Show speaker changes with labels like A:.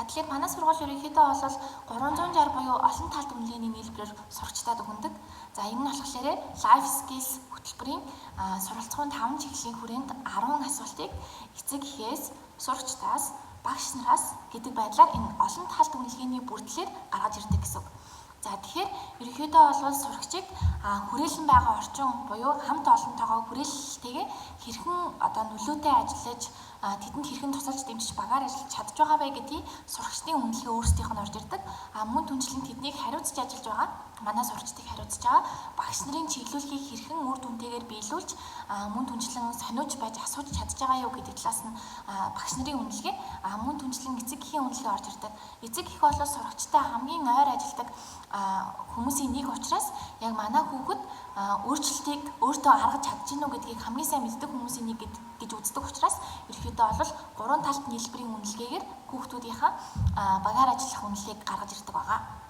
A: Тэгэхээр манай сургууль ерөнхийдөө бол 360 буюу олон талд үнэлгээний нийлбэрээр сурагчдад өгдөг. За, энэ нь болохоор life skills хөтөлбөрийн суралцахын 5 чиглэлийн хүрээнд 10 асуултыг эцэг эхээс, сурагчдаас, багш нараас гэдэг байдлаар энэ олон талд үнэлгээний бүрдлээр гаргаж ирдэг гэсэн үг. За, тэгэхээр ерөнхийдөө бол сурагчийг хүрээлэн байгаа орчин буюу хамт олонтойгоо хүрээлэлтэйгээ хэрхэн одоо нөлөөтэй ажиллаж, тэдэнд хэрхэн тусалж дэмжиж, багаар ажиллаж чадж байгаа вэ гэдгийг сурагчдын үнэлгээ өөрсдийнх нь орж ирдэг. А мөн түншлэн тэднийг хариуцж ажиллаж байгаа, манай сурагчдыг хариуцж байгаа багш нарын чиглүүлгийг хэрхэн үр дүнтэйгээр биелүүлж, мөн түншлэн сониуч байж асууж чадж байгаа юу гэдэг талаас нь багш нарын үнэлгээ, мөн түншлэн эцэг эхийн үнэлгээ орж ирдэг. Эцэг эх бол сурагчтай хамгийн ойр ажилладаг хүмүүсийн нэг учраас яг манай хүүхэд өөрчлөлтийг өөртөө гаргаж чадж гинүү гэдгийг хамгийн сайн мэддэг хүмүүсийн нэг гэж үздэг учраас ерөнхийдөө бол гурван талт нийлбэрийн үнэлгээгээр хүүхдүүдийнхээ багаар ажиллах үнэлгээг гаргаж ирдэг байгаа.